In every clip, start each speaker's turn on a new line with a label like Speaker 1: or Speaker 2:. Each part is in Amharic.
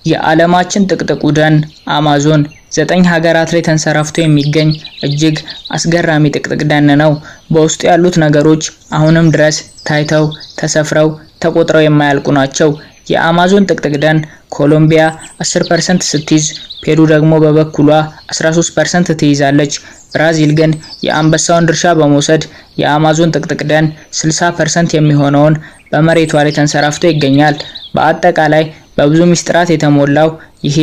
Speaker 1: የዓለማችን ጥቅጥቁ ደን አማዞን 9 ሀገራት ላይ ተንሰራፍቶ የሚገኝ እጅግ አስገራሚ ጥቅጥቅ ደን ነው። በውስጡ ያሉት ነገሮች አሁንም ድረስ ታይተው ተሰፍረው ተቆጥረው የማያልቁ ናቸው። የአማዞን ጥቅጥቅ ደን ኮሎምቢያ 10% ስትይዝ፣ ፔሩ ደግሞ በበኩሏ 13% ትይዛለች። ብራዚል ግን የአንበሳውን ድርሻ በመውሰድ የአማዞን ጥቅጥቅ ደን 60% የሚሆነውን በመሬቷ ላይ ተንሰራፍቶ ይገኛል። በአጠቃላይ በብዙ ሚስጥራት የተሞላው ይሄ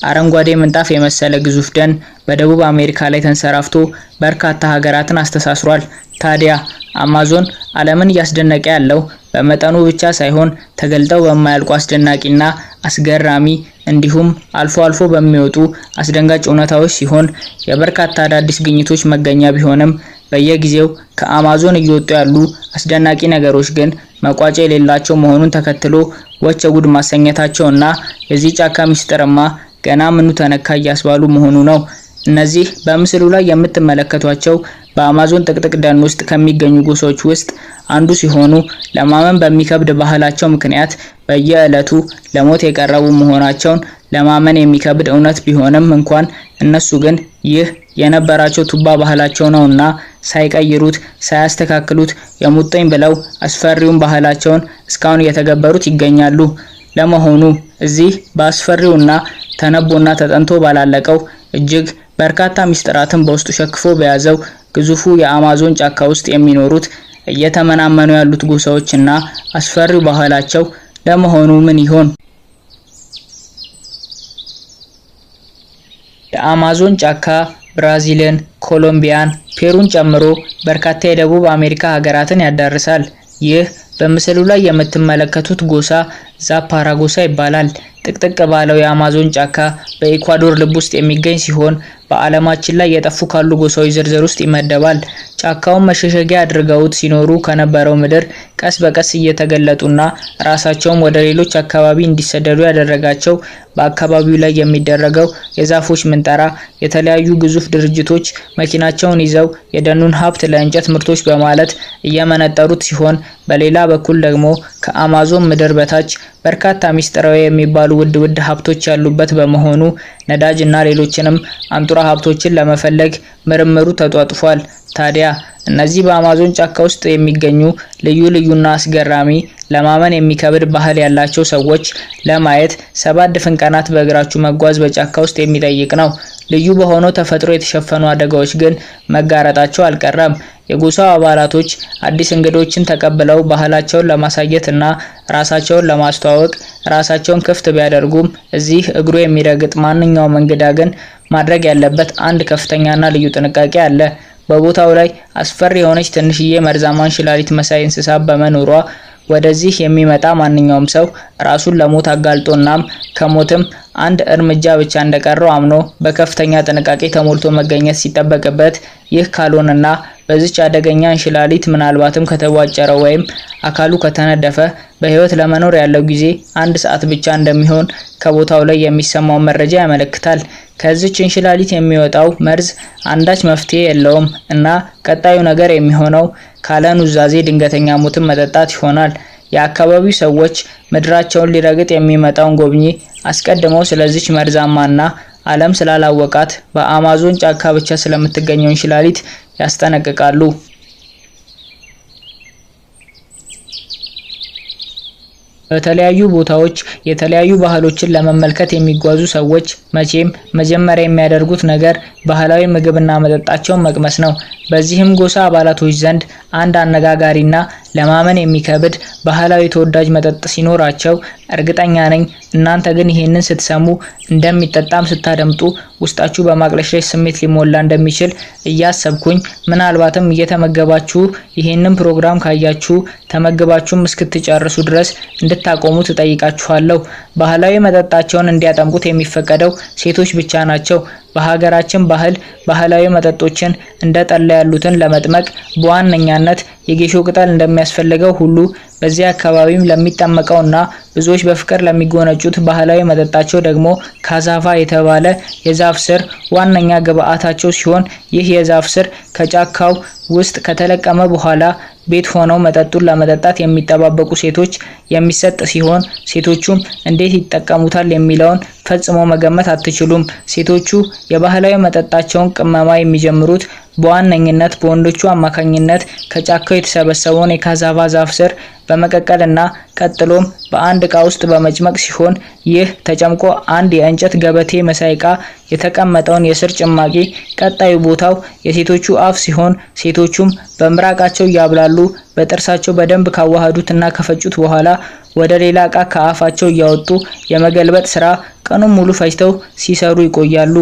Speaker 1: አረንጓዴ ምንጣፍ የመሰለ ግዙፍ ደን በደቡብ አሜሪካ ላይ ተንሰራፍቶ በርካታ ሀገራትን አስተሳስሯል። ታዲያ አማዞን ዓለምን እያስደነቀ ያለው በመጠኑ ብቻ ሳይሆን ተገልጠው በማያልቁ አስደናቂና አስገራሚ እንዲሁም አልፎ አልፎ በሚወጡ አስደንጋጭ እውነታዎች ሲሆን፣ የበርካታ አዳዲስ ግኝቶች መገኛ ቢሆንም በየጊዜው ከአማዞን እየወጡ ያሉ አስደናቂ ነገሮች ግን መቋጫ የሌላቸው መሆኑን ተከትሎ ወቸ ጉድ ማሰኘታቸውና የዚህ ጫካ ሚስጥርማ ገና ምኑ ተነካ እያስባሉ መሆኑ ነው። እነዚህ በምስሉ ላይ የምትመለከቷቸው በአማዞን ጥቅጥቅ ደን ውስጥ ከሚገኙ ጎሳዎች ውስጥ አንዱ ሲሆኑ፣ ለማመን በሚከብድ ባህላቸው ምክንያት በየዕለቱ ለሞት የቀረቡ መሆናቸውን ለማመን የሚከብድ እውነት ቢሆንም እንኳን እነሱ ግን ይህ የነበራቸው ቱባ ባህላቸው ነውና ሳይቀይሩት ሳያስተካክሉት የሙጥኝ ብለው አስፈሪውን ባህላቸውን እስካሁን እየተገበሩት ይገኛሉ። ለመሆኑ እዚህ በአስፈሪውና ተነቦና ተጠንቶ ባላለቀው እጅግ በርካታ ሚስጥራትን በውስጡ ሸክፎ በያዘው ግዙፉ የአማዞን ጫካ ውስጥ የሚኖሩት እየተመናመኑ ያሉት ጎሳዎችና አስፈሪው ባህላቸው ለመሆኑ ምን ይሆን? የአማዞን ጫካ ብራዚልን፣ ኮሎምቢያን፣ ፔሩን ጨምሮ በርካታ የደቡብ አሜሪካ ሀገራትን ያዳርሳል። ይህ በምስሉ ላይ የምትመለከቱት ጎሳ ዛፓራ ጎሳ ይባላል። ጥቅጥቅ ባለው የአማዞን ጫካ በኢኳዶር ልብ ውስጥ የሚገኝ ሲሆን፣ በዓለማችን ላይ የጠፉ ካሉ ጎሳዎች ዝርዝር ውስጥ ይመደባል። ጫካውን መሸሸጊያ አድርገውት ሲኖሩ ከነበረው ምድር ቀስ በቀስ እየተገለጡና ራሳቸውም ወደ ሌሎች አካባቢ እንዲሰደዱ ያደረጋቸው በአካባቢው ላይ የሚደረገው የዛፎች ምንጠራ፣ የተለያዩ ግዙፍ ድርጅቶች መኪናቸውን ይዘው የደኑን ሀብት ለእንጨት ምርቶች በማለት እየመነጠሩት ሲሆን፣ በሌላ በኩል ደግሞ ከአማዞን ምድር በታች በርካታ ሚስጥራዊ የሚባሉ ውድ ውድ ሀብቶች ያሉበት በመሆኑ ነዳጅ እና ሌሎችንም አንጡራ ሀብቶችን ለመፈለግ ምርምሩ ተጧጥፏል። ታዲያ እነዚህ በአማዞን ጫካ ውስጥ የሚገኙ ልዩ ልዩና አስገራሚ ለማመን የሚከብድ ባህል ያላቸው ሰዎች ለማየት 7 ድፍን ቀናት በእግራችሁ መጓዝ በጫካ ውስጥ የሚጠይቅ ነው። ልዩ በሆነው ተፈጥሮ የተሸፈኑ አደጋዎች ግን መጋረጣቸው አልቀረም። የጎሳው አባላቶች አዲስ እንግዶችን ተቀብለው ባህላቸውን ለማሳየት እና ራሳቸውን ለማስተዋወቅ ራሳቸውን ክፍት ቢያደርጉም፣ እዚህ እግሩ የሚረግጥ ማንኛውም እንግዳ ግን ማድረግ ያለበት አንድ ከፍተኛና ልዩ ጥንቃቄ አለ። በቦታው ላይ አስፈሪ የሆነች ትንሽዬ መርዛማ እንሽላሊት መሳይ እንስሳ በመኖሯ ወደዚህ የሚመጣ ማንኛውም ሰው ራሱን ለሞት አጋልጦናም ከሞትም አንድ እርምጃ ብቻ እንደቀረው አምኖ በከፍተኛ ጥንቃቄ ተሞልቶ መገኘት ሲጠበቅበት፣ ይህ ካልሆነና በዚች አደገኛ እንሽላሊት ምናልባትም ከተቧጨረ ወይም አካሉ ከተነደፈ በሕይወት ለመኖር ያለው ጊዜ 1 ሰዓት ብቻ እንደሚሆን ከቦታው ላይ የሚሰማው መረጃ ያመለክታል። ከዚች እንሽላሊት የሚወጣው መርዝ አንዳች መፍትሄ የለውም እና ቀጣዩ ነገር የሚሆነው ካለ ኑዛዜ ድንገተኛ ሞትን መጠጣት ይሆናል። የአካባቢው ሰዎች ምድራቸውን ሊረግጥ የሚመጣውን ጎብኚ አስቀድመው ስለዚች መርዛማና ዓለም ስላላወቃት በአማዞን ጫካ ብቻ ስለምትገኘው እንሽላሊት ያስጠነቅቃሉ። በተለያዩ ቦታዎች የተለያዩ ባህሎችን ለመመልከት የሚጓዙ ሰዎች መቼም መጀመሪያ የሚያደርጉት ነገር ባህላዊ ምግብና መጠጣቸውን መቅመስ ነው። በዚህም ጎሳ አባላቶች ዘንድ አንድ አነጋጋሪና ለማመን የሚከብድ ባህላዊ ተወዳጅ መጠጥ ሲኖራቸው፣ እርግጠኛ ነኝ እናንተ ግን ይሄንን ስትሰሙ እንደሚጠጣም ስታደምጡ ውስጣችሁ በማቅለሽለሽ ስሜት ሊሞላ እንደሚችል እያሰብኩኝ፣ ምናልባትም እየተመገባችሁ ይሄንን ፕሮግራም ካያችሁ ተመግባችሁም እስክትጨርሱ ድረስ እንድታቆሙ ትጠይቃችኋለሁ። ባህላዊ መጠጣቸውን እንዲያጠምቁት የሚፈቀደው ሴቶች ብቻ ናቸው። በሀገራችን ባህል ባህላዊ መጠጦችን እንደ ጠላ ያሉትን ለመጥመቅ በዋነኛነት የጌሾ ቅጠል እንደሚያስፈልገው ሁሉ፣ በዚህ አካባቢም ለሚጠመቀውና ብዙዎች በፍቅር ለሚጎነጩት ባህላዊ መጠጣቸው ደግሞ ካዛቫ የተባለ የዛፍ ስር ዋነኛ ግብአታቸው ሲሆን፣ ይህ የዛፍ ስር ከጫካው ውስጥ ከተለቀመ በኋላ ቤት ሆነው መጠጡን ለመጠጣት የሚጠባበቁ ሴቶች የሚሰጥ ሲሆን፣ ሴቶቹም እንዴት ይጠቀሙታል የሚለውን ፈጽሞ መገመት አትችሉም። ሴቶቹ የባህላዊ መጠጣቸውን ቅመማ የሚጀምሩት በዋነኝነት በወንዶቹ አማካኝነት ከጫካው የተሰበሰበውን የካዛቫ ዛፍ ስር በመቀቀል እና ቀጥሎም በአንድ እቃ ውስጥ በመጭመቅ ሲሆን፣ ይህ ተጨምቆ አንድ የእንጨት ገበቴ መሳይ እቃ የተቀመጠውን የስር ጭማቂ ቀጣዩ ቦታው የሴቶቹ አፍ ሲሆን፣ ሴቶቹም በምራቃቸው እያብላሉ በጥርሳቸው በደንብ ካዋሃዱት እና ከፈጩት በኋላ ወደ ሌላ እቃ ከአፋቸው እያወጡ የመገልበጥ ስራ ቀኑን ሙሉ ፈጅተው ሲሰሩ ይቆያሉ።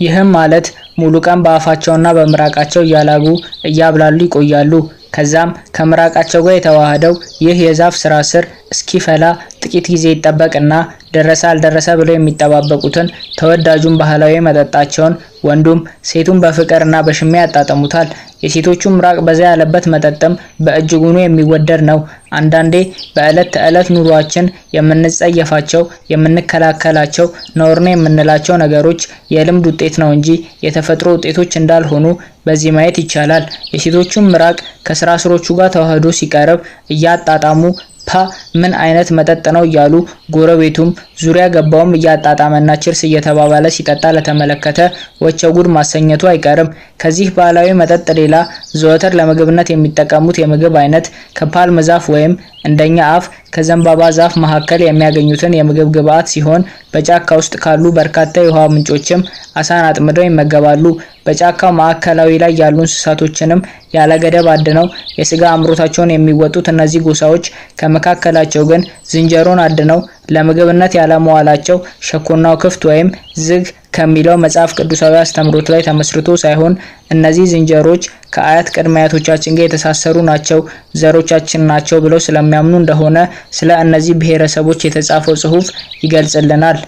Speaker 1: ይህም ማለት ሙሉ ቀን በአፋቸውና በምራቃቸው እያላጉ እያብላሉ ይቆያሉ። ከዛም ከምራቃቸው ጋር የተዋሃደው ይህ የዛፍ ስራስር እስኪፈላ ጥቂት ጊዜ ይጠበቅ እና ደረሰ አልደረሰ ብለው የሚጠባበቁትን ተወዳጁን ባህላዊ መጠጣቸውን ወንዱም ሴቱም በፍቅር እና በሽሚያ ያጣጥሙታል። የሴቶቹ ምራቅ በዛ ያለበት መጠጥም በእጅጉኑ የሚወደድ ነው። አንዳንዴ በእለት ተዕለት ኑሯችን የምንጸየፋቸው፣ የምንከላከላቸው፣ ነውር ነው የምንላቸው ነገሮች የልምድ ውጤት ነው እንጂ የተፈጥሮ ውጤቶች እንዳልሆኑ በዚህ ማየት ይቻላል። የሴቶቹን ምራቅ ከስራስሮቹ ጋር ተዋህዶ ሲቀርብ እያጣጣሙ ፓ ምን አይነት መጠጥ ነው እያሉ ጎረቤቱም ዙሪያ ገባውም እያጣጣመና ችርስ እየተባባለ ሲጠጣ ለተመለከተ ወቸው ጉድ ማሰኘቱ አይቀርም። ከዚህ ባህላዊ መጠጥ ሌላ ዘወትር ለምግብነት የሚጠቀሙት የምግብ አይነት ከፓልም ዛፍ ወይም እንደኛ አፍ ከዘንባባ ዛፍ መካከል የሚያገኙትን የምግብ ግብአት ሲሆን፣ በጫካ ውስጥ ካሉ በርካታ የውሃ ምንጮችም አሳን አጥምደው ይመገባሉ። በጫካው ማዕከላዊ ላይ ያሉ እንስሳቶችንም ያለገደብ አድነው የስጋ አምሮታቸውን የሚወጡት እነዚህ ጎሳዎች ከመካከላቸው ግን ዝንጀሮን አድነው ለምግብነት ያለማዋላቸው ሸኮናው ክፍት ወይም ዝግ ከሚለው መጽሐፍ ቅዱሳዊ አስተምህሮት ላይ ተመስርቶ ሳይሆን እነዚህ ዝንጀሮዎች ከአያት ቅድመ አያቶቻችን ጋር የተሳሰሩ ናቸው፣ ዘሮቻችን ናቸው ብለው ስለሚያምኑ እንደሆነ ስለ እነዚህ ብሔረሰቦች የተጻፈው ጽሑፍ ይገልጽልናል።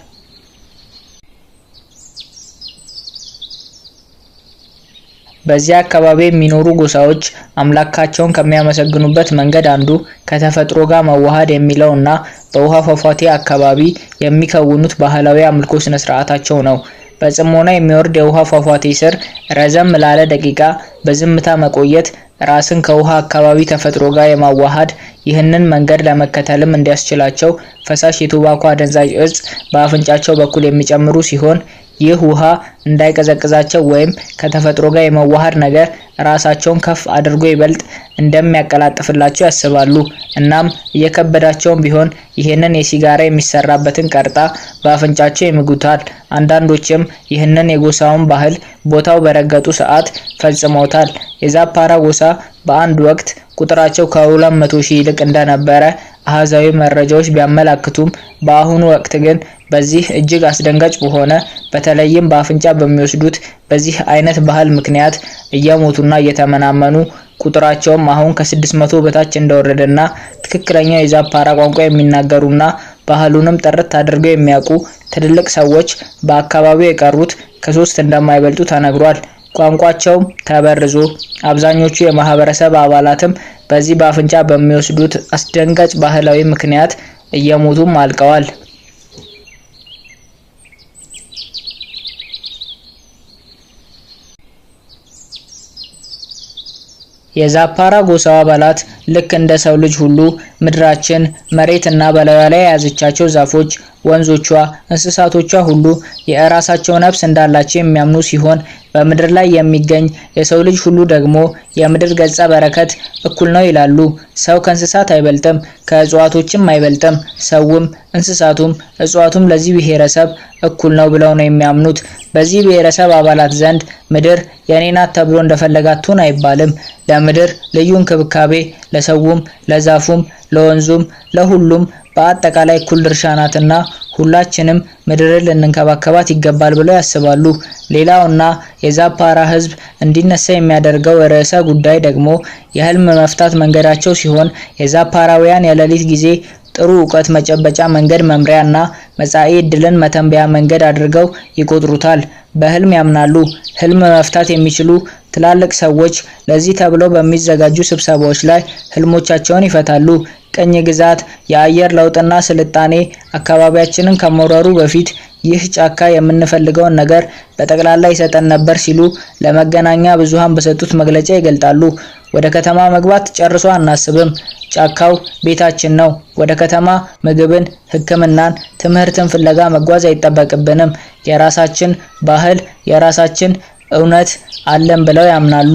Speaker 1: በዚያ አካባቢ የሚኖሩ ጎሳዎች አምላካቸውን ከሚያመሰግኑበት መንገድ አንዱ ከተፈጥሮ ጋር መዋሃድ የሚለው እና በውሃ ፏፏቴ አካባቢ የሚከውኑት ባህላዊ የአምልኮ ስነስርዓታቸው ነው። በጽሞና የሚወርድ የውሃ ፏፏቴ ስር ረዘም ላለ ደቂቃ በዝምታ መቆየት ራስን ከውሃ አካባቢ ተፈጥሮ ጋር የማዋሃድ፣ ይህንን መንገድ ለመከተልም እንዲያስችላቸው ፈሳሽ የቶባኮ አደንዛዥ እጽ በአፍንጫቸው በኩል የሚጨምሩ ሲሆን፣ ይህ ውሃ እንዳይቀዘቅዛቸው ወይም ከተፈጥሮ ጋር የመዋሃድ ነገር ራሳቸውን ከፍ አድርጎ ይበልጥ እንደሚያቀላጥፍላቸው ያስባሉ። እናም እየከበዳቸውም ቢሆን ይህንን የሲጋራ የሚሰራበትን ቀርጣ በአፍንጫቸው ይምጉታል። አንዳንዶችም ይህንን የጎሳውን ባህል ቦታው በረገጡ ሰዓት ፈጽመውታል። የዛፓራ ጎሳ በአንድ ወቅት ቁጥራቸው ከ200 ሺህ ይልቅ እንደነበረ አሃዛዊ መረጃዎች ቢያመላክቱም፣ በአሁኑ ወቅት ግን በዚህ እጅግ አስደንጋጭ በሆነ በተለይም በአፍንጫ በሚወስዱት በዚህ አይነት ባህል ምክንያት እየሞቱና እየተመናመኑ ቁጥራቸውም አሁን ከ600 በታች እንደወረደና ትክክለኛው የዛፓራ ቋንቋ የሚናገሩና ባህሉንም ጥርት አድርገው የሚያውቁ ትልልቅ ሰዎች በአካባቢው የቀሩት ከሶስት እንደማይበልጡ ተነግሯል። ቋንቋቸውም ተበርዞ አብዛኞቹ የማህበረሰብ አባላትም በዚህ በአፍንጫ በሚወስዱት አስደንጋጭ ባህላዊ ምክንያት እየሞቱም አልቀዋል። የዛፓራ ጎሳው አባላት ልክ እንደ ሰው ልጅ ሁሉ ምድራችን መሬት እና በላይዋ ላይ የያዘቻቸው ዛፎች፣ ወንዞቿ፣ እንስሳቶቿ ሁሉ የእራሳቸው ነፍስ እንዳላቸው የሚያምኑ ሲሆን፣ በምድር ላይ የሚገኝ የሰው ልጅ ሁሉ ደግሞ የምድር ገጸ በረከት እኩል ነው ይላሉ። ሰው ከእንስሳት አይበልጥም፣ ከእጽዋቶችም አይበልጥም። ሰውም እንስሳቱም እጽዋቱም ለዚህ ብሔረሰብ እኩል ነው ብለው ነው የሚያምኑት። በዚህ ብሔረሰብ አባላት ዘንድ ምድር የኔ ናት ተብሎ እንደፈለጋት ትሁን አይባልም። ለምድር ልዩ እንክብካቤ ለሰውም፣ ለዛፉም፣ ለወንዙም፣ ለሁሉም በአጠቃላይ እኩል ድርሻ ናትና ሁላችንም ምድርን ልንንከባከባት ይገባል ብለው ያስባሉ። ሌላውና የዛፓራ ሕዝብ እንዲነሳ የሚያደርገው ርዕሰ ጉዳይ ደግሞ የህልም መፍታት መንገዳቸው ሲሆን፣ የዛፓራውያን የሌሊት ጊዜ ጥሩ እውቀት መጨበጫ መንገድ መምሪያ እና መጻኢ ዕድልን መተንበያ መንገድ አድርገው ይቆጥሩታል። በህልም ያምናሉ። ህልም መፍታት የሚችሉ ትላልቅ ሰዎች ለዚህ ተብለው በሚዘጋጁ ስብሰባዎች ላይ ህልሞቻቸውን ይፈታሉ። ቅኝ ግዛት፣ የአየር ለውጥና ስልጣኔ አካባቢያችንን ከመውረሩ በፊት ይህ ጫካ የምንፈልገውን ነገር በጠቅላላ ይሰጠን ነበር ሲሉ ለመገናኛ ብዙሃን በሰጡት መግለጫ ይገልጣሉ። ወደ ከተማ መግባት ጨርሶ አናስብም። ጫካው ቤታችን ነው። ወደ ከተማ ምግብን፣ ሕክምናን፣ ትምህርትን ፍለጋ መጓዝ አይጠበቅብንም። የራሳችን ባህል፣ የራሳችን እውነት አለን ብለው ያምናሉ።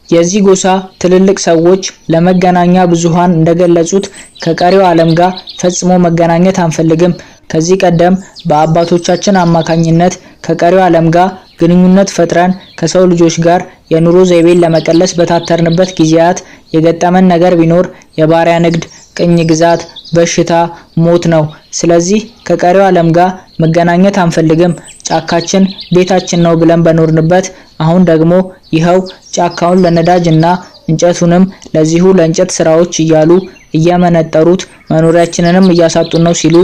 Speaker 1: የዚህ ጎሳ ትልልቅ ሰዎች ለመገናኛ ብዙሃን እንደገለጹት ከቀሪው ዓለም ጋር ፈጽሞ መገናኘት አንፈልግም። ከዚህ ቀደም በአባቶቻችን አማካኝነት ከቀሪው ዓለም ጋር ግንኙነት ፈጥረን ከሰው ልጆች ጋር የኑሮ ዘይቤን ለመቀለስ በታተርንበት ጊዜያት የገጠመን ነገር ቢኖር የባሪያ ንግድ፣ ቅኝ ግዛት፣ በሽታ፣ ሞት ነው። ስለዚህ ከቀሪው ዓለም ጋር መገናኘት አንፈልግም። ጫካችን ቤታችን ነው ብለን በኖርንበት አሁን ደግሞ ይኸው ጫካውን ለነዳጅ እና እንጨቱንም ለዚሁ ለእንጨት ስራዎች እያሉ እየመነጠሩት መኖሪያችንንም እያሳጡን ነው ሲሉ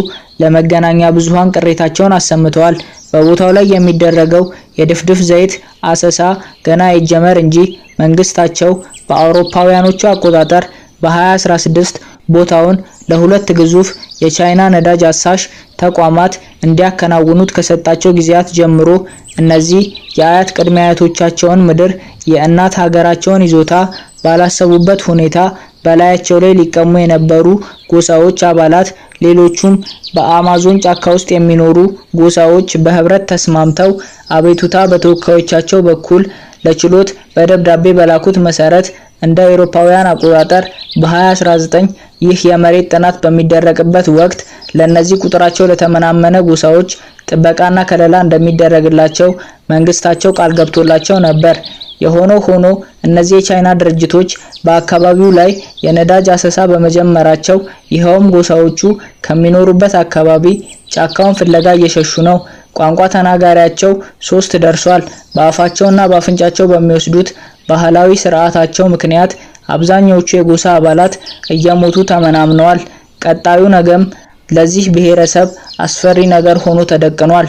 Speaker 1: ለመገናኛ ብዙሃን ቅሬታቸውን አሰምተዋል። በቦታው ላይ የሚደረገው የድፍድፍ ዘይት አሰሳ ገና ይጀመር እንጂ መንግስታቸው በአውሮፓውያኖቹ አቆጣጠር በ2016 ቦታውን ለሁለት ግዙፍ የቻይና ነዳጅ አሳሽ ተቋማት እንዲያከናውኑት ከሰጣቸው ጊዜያት ጀምሮ እነዚህ የአያት ቅድመ አያቶቻቸውን ምድር፣ የእናት ሀገራቸውን ይዞታ ባላሰቡበት ሁኔታ በላያቸው ላይ ሊቀሙ የነበሩ ጎሳዎች አባላት ሌሎቹም በአማዞን ጫካ ውስጥ የሚኖሩ ጎሳዎች በህብረት ተስማምተው አቤቱታ በተወካዮቻቸው በኩል ለችሎት በደብዳቤ በላኩት መሰረት እንደ አውሮፓውያን አቆጣጠር በ2019 ይህ የመሬት ጥናት በሚደረግበት ወቅት ለእነዚህ ቁጥራቸው ለተመናመነ ጎሳዎች ጥበቃና ከለላ እንደሚደረግላቸው መንግስታቸው ቃል ገብቶላቸው ነበር። የሆነው ሆኖ እነዚህ የቻይና ድርጅቶች በአካባቢው ላይ የነዳጅ አሰሳ በመጀመራቸው ይኸውም ጎሳዎቹ ከሚኖሩበት አካባቢ ጫካውን ፍለጋ እየሸሹ ነው። ቋንቋ ተናጋሪያቸው 3 ደርሷል። በአፋቸውና በአፍንጫቸው በሚወስዱት ባህላዊ ስርዓታቸው ምክንያት አብዛኛዎቹ የጎሳ አባላት እየሞቱ ተመናምነዋል። ቀጣዩ ነገም ለዚህ ብሔረሰብ አስፈሪ ነገር ሆኖ ተደቅኗል።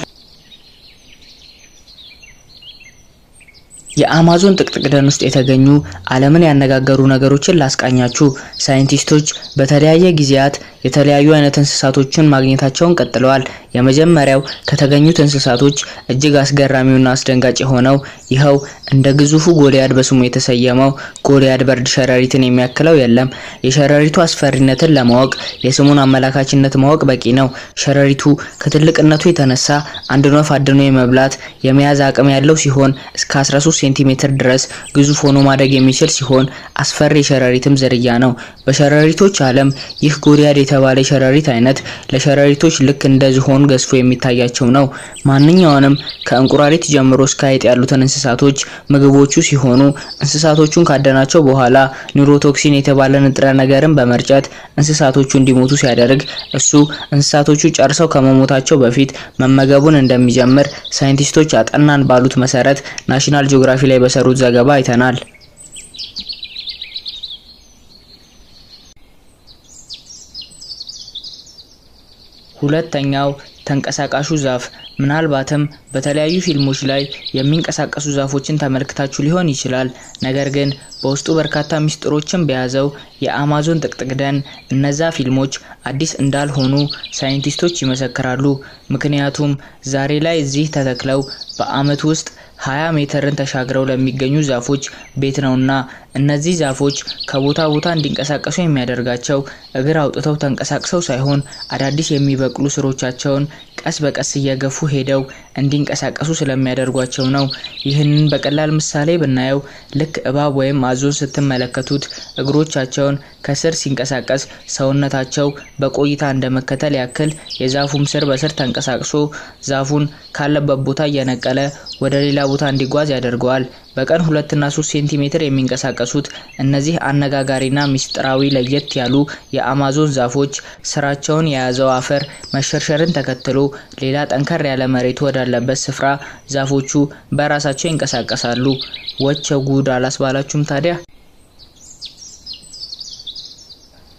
Speaker 1: የአማዞን ጥቅጥቅ ደን ውስጥ የተገኙ ዓለምን ያነጋገሩ ነገሮችን ላስቃኛችሁ። ሳይንቲስቶች በተለያየ ጊዜያት የተለያዩ አይነት እንስሳቶችን ማግኘታቸውን ቀጥለዋል። የመጀመሪያው ከተገኙት እንስሳቶች እጅግ አስገራሚውና አስደንጋጭ የሆነው ይኸው እንደ ግዙፉ ጎልያድ በስሙ የተሰየመው Goliath bird ሸረሪትን የሚያክለው የለም። የሸረሪቱ አስፈሪነትን ለማወቅ የስሙን አመላካችነት ማወቅ በቂ ነው። ሸረሪቱ ከትልቅነቱ የተነሳ አንድን ወፍ አድኖ የመብላት የመያዝ አቅም ያለው ሲሆን እስከ 13 ሴንቲሜትር ድረስ ግዙፍ ሆኖ ማደግ የሚችል ሲሆን አስፈሪ የሸረሪትም ዝርያ ነው። በሸረሪቶች ዓለም ይህ ጎልያድ የተባለ የሸረሪት አይነት ለሸረሪቶች ልክ እንደ ዝሆን ገዝፎ የሚታያቸው ነው። ማንኛውንም ከእንቁራሪት ጀምሮ እስከ አይጥ ያሉትን እንስሳቶች ምግቦቹ ሲሆኑ እንስሳቶቹን ካደናቸው በኋላ neurotoxin የተባለ ንጥረ ነገርን በመርጨት እንስሳቶቹ እንዲሞቱ ሲያደርግ እሱ እንስሳቶቹ ጨርሰው ከመሞታቸው በፊት መመገቡን እንደሚጀምር ሳይንቲስቶች አጠናን ባሉት መሰረት National Geography ላይ በሰሩት ዘገባ አይተናል። ሁለተኛው ተንቀሳቃሹ ዛፍ። ምናልባትም በተለያዩ ፊልሞች ላይ የሚንቀሳቀሱ ዛፎችን ተመልክታችሁ ሊሆን ይችላል። ነገር ግን በውስጡ በርካታ ሚስጥሮችን በያዘው የአማዞን ጥቅጥቅ ደን እነዛ ፊልሞች አዲስ እንዳልሆኑ ሳይንቲስቶች ይመሰክራሉ። ምክንያቱም ዛሬ ላይ እዚህ ተተክለው በአመት ውስጥ 20 ሜትርን ተሻግረው ለሚገኙ ዛፎች ቤት ነውና። እነዚህ ዛፎች ከቦታ ቦታ እንዲንቀሳቀሱ የሚያደርጋቸው እግር አውጥተው ተንቀሳቅሰው ሳይሆን አዳዲስ የሚበቅሉ ስሮቻቸውን ቀስ በቀስ እየገፉ ሄደው እንዲንቀሳቀሱ ስለሚያደርጓቸው ነው። ይህንን በቀላል ምሳሌ ብናየው ልክ እባብ ወይም አዞን ስትመለከቱት እግሮቻቸውን ከስር ሲንቀሳቀስ ሰውነታቸው በቆይታ እንደመከተል ያክል የዛፉም ስር በስር ተንቀሳቅሶ ዛፉን ካለበት ቦታ እየነቀለ ወደ ሌላ ቦታ እንዲጓዝ ያደርገዋል። በቀን 2 እና 3 ሴንቲሜትር የሚንቀሳቀሱት እነዚህ አነጋጋሪና ሚስጥራዊ ለየት ያሉ የአማዞን ዛፎች ስራቸውን የያዘው አፈር መሸርሸርን ተከትሎ ሌላ ጠንከር ያለ መሬት ወዳለበት ስፍራ ዛፎቹ በራሳቸው ይንቀሳቀሳሉ። ወቸው ጉድ አላስባላችሁም ታዲያ?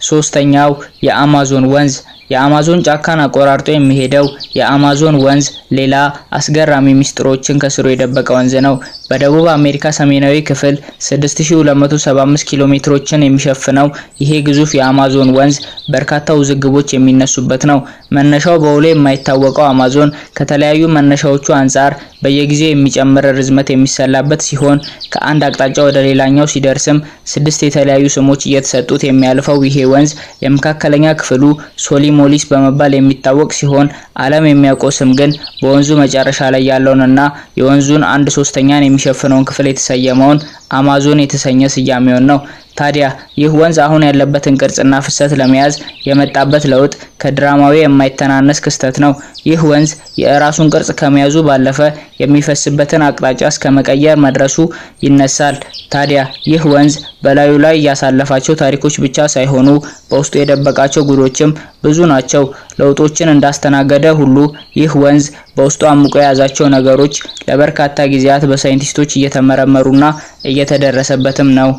Speaker 1: ሶስተኛው የአማዞን ወንዝ። የአማዞን ጫካን አቆራርጦ የሚሄደው የአማዞን ወንዝ ሌላ አስገራሚ ሚስጥሮችን ከስሩ የደበቀ ወንዝ ነው። በደቡብ አሜሪካ ሰሜናዊ ክፍል 6275 ኪሎ ሜትሮችን የሚሸፍነው ይሄ ግዙፍ የአማዞን ወንዝ በርካታ ውዝግቦች የሚነሱበት ነው። መነሻው በውሉ የማይታወቀው አማዞን ከተለያዩ መነሻዎቹ አንጻር በየጊዜው የሚጨምር ርዝመት የሚሰላበት ሲሆን፣ ከአንድ አቅጣጫ ወደ ሌላኛው ሲደርስም ስድስት የተለያዩ ስሞች እየተሰጡት የሚያልፈው ይሄ ወንዝ የመካከለኛ ክፍሉ ሶሊሞሊስ በመባል የሚታወቅ ሲሆን፣ ዓለም የሚያውቀው ስም ግን በወንዙ መጨረሻ ላይ ያለውንና የወንዙን አንድ ሶስተኛን የሚሸፍነውን ክፍል የተሰየመውን አማዞን የተሰኘ ስያሜውን ነው። ታዲያ ይህ ወንዝ አሁን ያለበትን ቅርጽና ፍሰት ለመያዝ የመጣበት ለውጥ ከድራማዊ የማይተናነስ ክስተት ነው። ይህ ወንዝ የእራሱን ቅርጽ ከመያዙ ባለፈ የሚፈስበትን አቅጣጫ እስከ መቀየር መድረሱ ይነሳል። ታዲያ ይህ ወንዝ በላዩ ላይ ያሳለፋቸው ታሪኮች ብቻ ሳይሆኑ በውስጡ የደበቃቸው ጉዶችም ብዙ ናቸው። ለውጦችን እንዳስተናገደ ሁሉ ይህ ወንዝ በውስጡ አምቆ የያዛቸው ነገሮች ለበርካታ ጊዜያት በሳይንቲስቶች እየተመረመሩና እየተደረሰበትም ነው።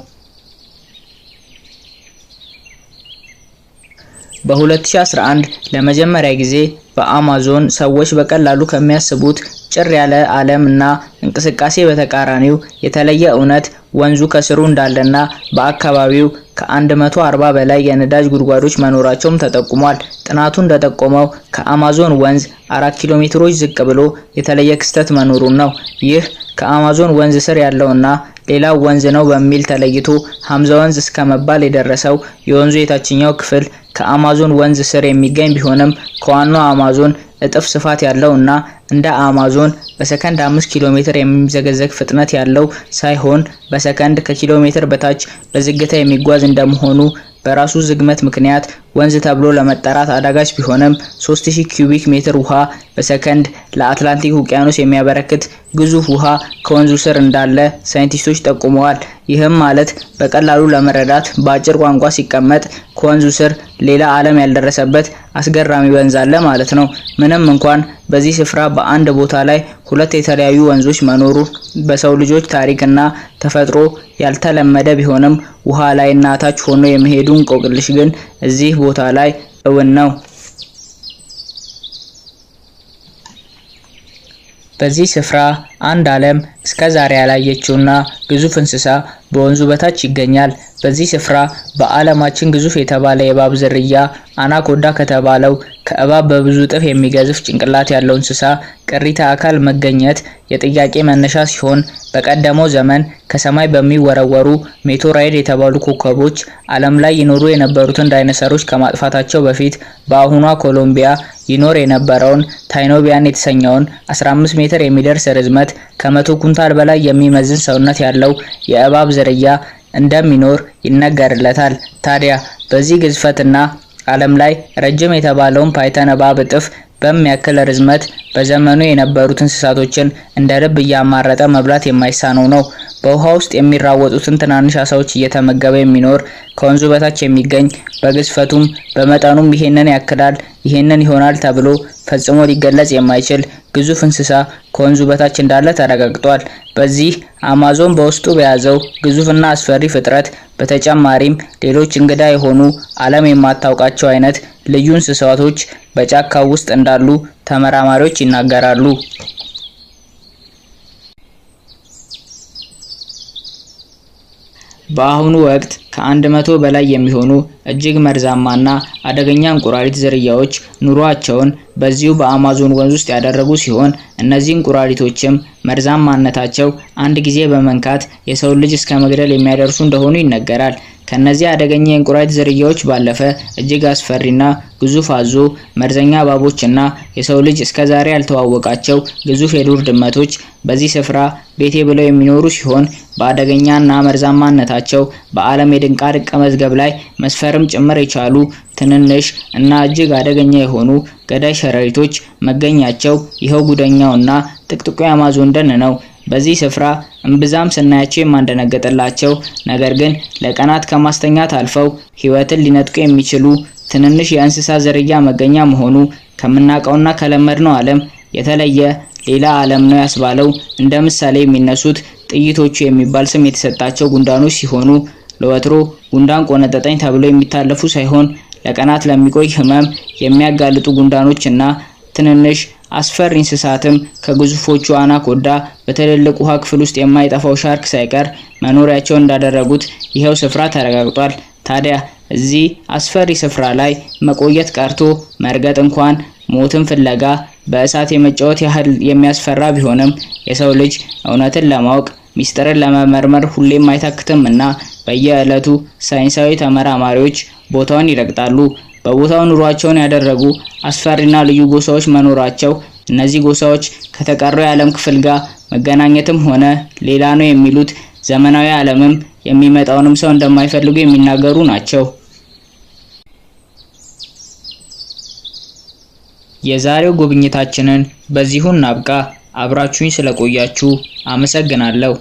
Speaker 1: በ2011 ለመጀመሪያ ጊዜ በአማዞን ሰዎች በቀላሉ ከሚያስቡት ጭር ያለ ዓለም እና እንቅስቃሴ በተቃራኒው የተለየ እውነት ወንዙ ከስሩ እንዳለና በአካባቢው ከ140 በላይ የነዳጅ ጉድጓዶች መኖራቸውም ተጠቁሟል። ጥናቱ እንደጠቆመው ከአማዞን ወንዝ 4 ኪሎ ሜትሮች ዝቅ ብሎ የተለየ ክስተት መኖሩን ነው። ይህ ከአማዞን ወንዝ ስር ያለውና ሌላው ወንዝ ነው በሚል ተለይቶ ሀምዛ ወንዝ እስከ መባል የደረሰው የወንዙ የታችኛው ክፍል ከአማዞን ወንዝ ስር የሚገኝ ቢሆንም፣ ከዋናው አማዞን እጥፍ ስፋት ያለው እና እንደ አማዞን በሰከንድ 5 ኪሎ ሜትር የሚምዘገዘግ ፍጥነት ያለው ሳይሆን በሰከንድ ከኪሎ ሜትር በታች በዝግታ የሚጓዝ እንደመሆኑ በራሱ ዝግመት ምክንያት ወንዝ ተብሎ ለመጠራት አዳጋች ቢሆንም፣ 3000 ኪዩቢክ ሜትር ውሃ በሰከንድ ለአትላንቲክ ውቅያኖስ የሚያበረክት ግዙፍ ውሃ ከወንዙ ስር እንዳለ ሳይንቲስቶች ጠቁመዋል። ይህም ማለት በቀላሉ ለመረዳት በአጭር ቋንቋ ሲቀመጥ ከወንዙ ስር ሌላ ዓለም ያልደረሰበት አስገራሚ ወንዝ አለ ማለት ነው። ምንም እንኳን በዚህ ስፍራ በአንድ ቦታ ላይ ሁለት የተለያዩ ወንዞች መኖሩ በሰው ልጆች ታሪክና ተፈጥሮ ያልተለመደ ቢሆንም፣ ውሃ ላይ እና ታች ሆኖ የመሄዱ እንቆቅልሽ ግን እዚህ ቦታ ላይ እውን ነው። በዚህ ስፍራ አንድ ዓለም እስከ ዛሬ ያላየችውና ግዙፍ እንስሳ በወንዙ በታች ይገኛል። በዚህ ስፍራ በዓለማችን ግዙፍ የተባለ የእባብ ዝርያ አናኮንዳ ከተባለው ከእባብ በብዙ እጥፍ የሚገዝፍ ጭንቅላት ያለው እንስሳ ቅሪተ አካል መገኘት የጥያቄ መነሻ ሲሆን፣ በቀደመው ዘመን ከሰማይ በሚወረወሩ ሜቶራይድ የተባሉ ኮከቦች ዓለም ላይ ይኖሩ የነበሩትን ዳይኖሰሮች ከማጥፋታቸው በፊት በአሁኗ ኮሎምቢያ ይኖር የነበረውን ታይኖቢያን የተሰኘውን 15 ሜትር የሚደርስ ርዝመት፣ ከ100 ኩንታል በላይ የሚመዝን ሰውነት ያለው የእባብ ዝርያ እንደሚኖር ይነገርለታል። ታዲያ በዚህ ግዝፈትና ዓለም ላይ ረጅም የተባለውን ፓይተን እባብ እጥፍ በሚያክል ርዝመት በዘመኑ የነበሩት እንስሳቶችን እንደ ልብ እያማረጠ መብላት የማይሳነው ነው። በውሃ ውስጥ የሚራወጡትን ትናንሽ አሳዎች እየተመገበ የሚኖር፣ ከወንዙ በታች የሚገኝ፣ በግዝፈቱም በመጠኑም ይሄንን ያክላል፣ ይሄንን ይሆናል ተብሎ ፈጽሞ ሊገለጽ የማይችል ግዙፍ እንስሳ ከወንዙ በታች እንዳለ ተረጋግጧል። በዚህ አማዞን በውስጡ በያዘው ግዙፍና አስፈሪ ፍጥረት በተጨማሪም ሌሎች እንግዳ የሆኑ ዓለም የማታውቃቸው አይነት ልዩ እንስሳቶች በጫካው ውስጥ እንዳሉ ተመራማሪዎች ይናገራሉ። በአሁኑ ወቅት ከ100 በላይ የሚሆኑ እጅግ መርዛማና አደገኛ እንቁራሪት ዝርያዎች ኑሯቸውን በዚሁ በአማዞን ወንዝ ውስጥ ያደረጉ ሲሆን፣ እነዚህ እንቁራሪቶችም መርዛማነታቸው አንድ ጊዜ በመንካት የሰውን ልጅ እስከ መግደል የሚያደርሱ እንደሆኑ ይነገራል። ከነዚህ አደገኛ የእንቁራሪት ዝርያዎች ባለፈ እጅግ አስፈሪና ግዙፍ አዞ፣ መርዘኛ እባቦች እና የሰው ልጅ እስከዛሬ ያልተዋወቃቸው ግዙፍ የዱር ድመቶች በዚህ ስፍራ ቤቴ ብለው የሚኖሩ ሲሆን፣ በአደገኛና መርዛማነታቸው በዓለም የድንቃድንቅ መዝገብ ላይ መስፈርም ጭምር የቻሉ ትንንሽ እና እጅግ አደገኛ የሆኑ ገዳይ ሸረሪቶች መገኛቸው ይኸው ጉደኛውና ጥቅጥቁ የአማዞን ደን ነው። በዚህ ስፍራ እምብዛም ስናያቸው የማንደነግጥላቸው ነገር ግን ለቀናት ከማስተኛት አልፈው ሕይወትን ሊነጥቁ የሚችሉ ትንንሽ የእንስሳ ዝርያ መገኛ መሆኑ ከምናውቀውና ከለመድነው ዓለም የተለየ ሌላ ዓለም ነው ያስባለው እንደ ምሳሌ የሚነሱት ጥይቶቹ የሚባል ስም የተሰጣቸው ጉንዳኖች ሲሆኑ፣ ለወትሮ ጉንዳን ቆነጠጠኝ ተብለው የሚታለፉ ሳይሆን ለቀናት ለሚቆይ ህመም የሚያጋልጡ ጉንዳኖች እና ትንንሽ አስፈሪ እንስሳትም ከግዙፎቹ አናኮንዳ በትልልቅ ውሃ ክፍል ውስጥ የማይጠፋው ሻርክ ሳይቀር መኖሪያቸውን እንዳደረጉት ይኸው ስፍራ ተረጋግጧል። ታዲያ እዚህ አስፈሪ ስፍራ ላይ መቆየት ቀርቶ መርገጥ እንኳን ሞትን ፍለጋ በእሳት የመጫወት ያህል የሚያስፈራ ቢሆንም የሰው ልጅ እውነትን ለማወቅ፣ ሚስጥርን ለመመርመር ሁሌም አይታክትም እና በየዕለቱ ሳይንሳዊ ተመራማሪዎች ቦታውን ይረግጣሉ። በቦታው ኑሯቸውን ያደረጉ አስፈሪና ልዩ ጎሳዎች መኖራቸው፣ እነዚህ ጎሳዎች ከተቀረው የዓለም ክፍል ጋር መገናኘትም ሆነ ሌላ ነው የሚሉት ዘመናዊ ዓለምም የሚመጣውንም ሰው እንደማይፈልጉ የሚናገሩ ናቸው። የዛሬው ጉብኝታችንን በዚሁ እናብቃ። አብራችሁኝ ስለቆያችሁ አመሰግናለሁ።